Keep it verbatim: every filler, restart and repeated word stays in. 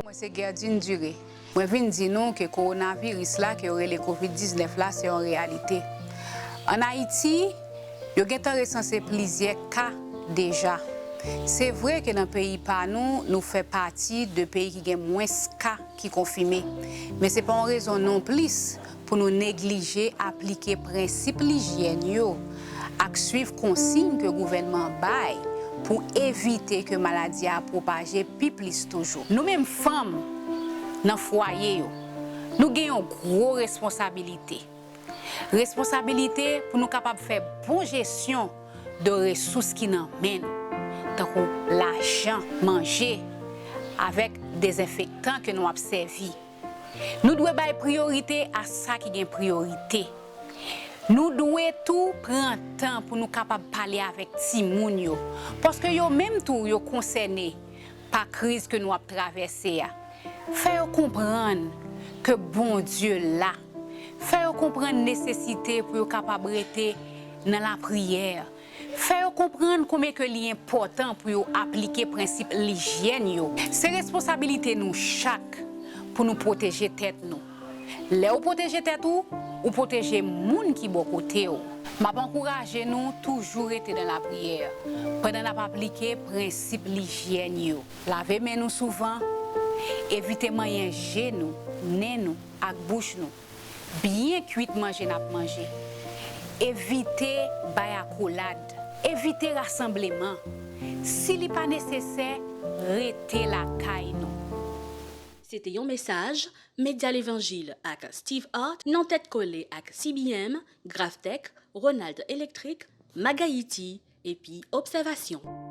Mwen se Gerdine Duré. Mwen vin di nou ke kowonaviris la ke yo rele kovid diznèf la se yon reyalite. Ann Ayiti, yo gentan resanse plizyè ka deja. Se vre ke nan peyi pa nou, nou fè pati de peyi ki gen mwens ka ki konfime. Men se pa yon rezon nonplis pou nou neglije aplike prensip lijyèn yo ak swiv konsiy ke gouvènman an bay pou evite ke maladi a pwopaje pi plis toujou. Nou menm fanm nan fwaye yo, nou gen yon gwo responsabilite. Responsabilite pou nou kapab fè bon jesyon de resous ki nan men nou, tankou lajan, manje, avèk dezenfektan ke nou ap sèvi. Nou dwe bay priyorite a sa ki gen priyorite. Nou dwe tou pran tan pou nou kapab pale avèk timoun yo, paske yo menm tou yo konsène pa kriz ke nou ap travèse a. Fè yo konprann ke Bondye la. Fè yo konprann nesesite pou yo kapab rete nan lapriyè. Fè yo konprann konbyen ke li enpòtan pou yo aplike prensip lijyèn yo. Se responsabilite nou chak pou nou pwoteje tèt nou. Lè ou pwoteje tèt ou, ou pwoteje moun ki bò kote w. M ap ankouraje nou toujou rete nan lapriyè pandan n ap aplike prensip lijyèn yo. Lave men nou souvan, evite manyen je nou, nen nou ak bouch nou. Byen kwit manje n ap manje. Evite bay akolad. Evite rasanbleman. Si li pa nesesè, rete lakay nou. Se te yon mesaj Medya Levanjil ak Steve Hart nan tèt kole ak C B M, Graftec, Ronald Electric, Magayiti epi Obsèvasyon.